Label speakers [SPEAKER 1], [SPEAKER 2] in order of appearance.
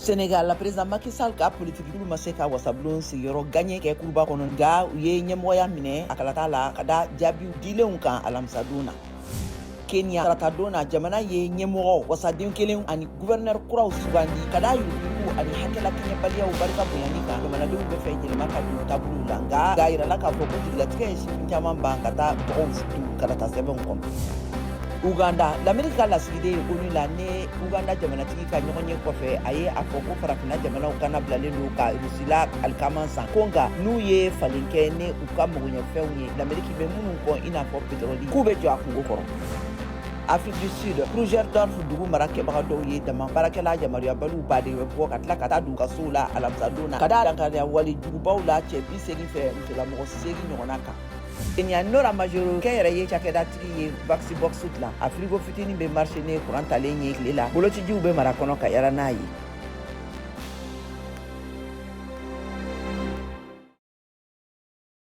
[SPEAKER 1] Senegal, président Macky Sall ka politikikulu ma se ka wasabulon sigiyɔrɔ gaɲɛ kɛ kuruba kɔnɔ, nka u ye ɲɛmɔgɔya minɛ a kalata la ka da jaabiw dilenw kan alamisadon na. Kenya, taratadon na, jamana ye ɲɛmɔgɔ wasaden kelen ani guvɛrnɛr kuraw sugandi ka da yuruguyurugu ani hakɛlakɛɲɛbaliyaw barika bonyani kan. Jamanadenw bɛ fɛ yɛlɛma ka don taabolow la, nka a yirala k'a fɔ ko jigilatigɛ ye sifin caman ban ka taa tɔgɔw don kalata sɛbɛnw kɔnɔ. Uganda, Lameriki ka lasigiden ye ONU la ni Uganda jamanatigi ka ɲɔgɔnye kɔfɛ, a ye a fɔ ko farafinna jamanaw kana bilalen don ka Rusila alikaman san, ko nka n'u ye falen kɛ ni u ka magoɲɛfɛnw ye Lameriki bɛ minnu kɔn, i n'a fɔ petrɔli, k'u bɛ jɔ a kungo kɔrɔ. Afrique du Sud, Krugersdorp dugu mara kɛbaga dɔw ye dama baarakɛla yamaruyabaliw baden bɛ bɔ ka tila ka taa don u ka sow la alamisadon na, ka da dankariya wale jugubaw la cɛ 80 fɛ musolamɔgɔ 8 ɲɔgɔnna kan. Kenya, Nora Majoro, kɛnyɛrɛye cakɛdatigi ye Vaxibox dilan. A firigo fitinin bɛ marché ni kuran talen ye tile la, bolocijiw bɛ mara kɔnɔ ka yala n'a ye.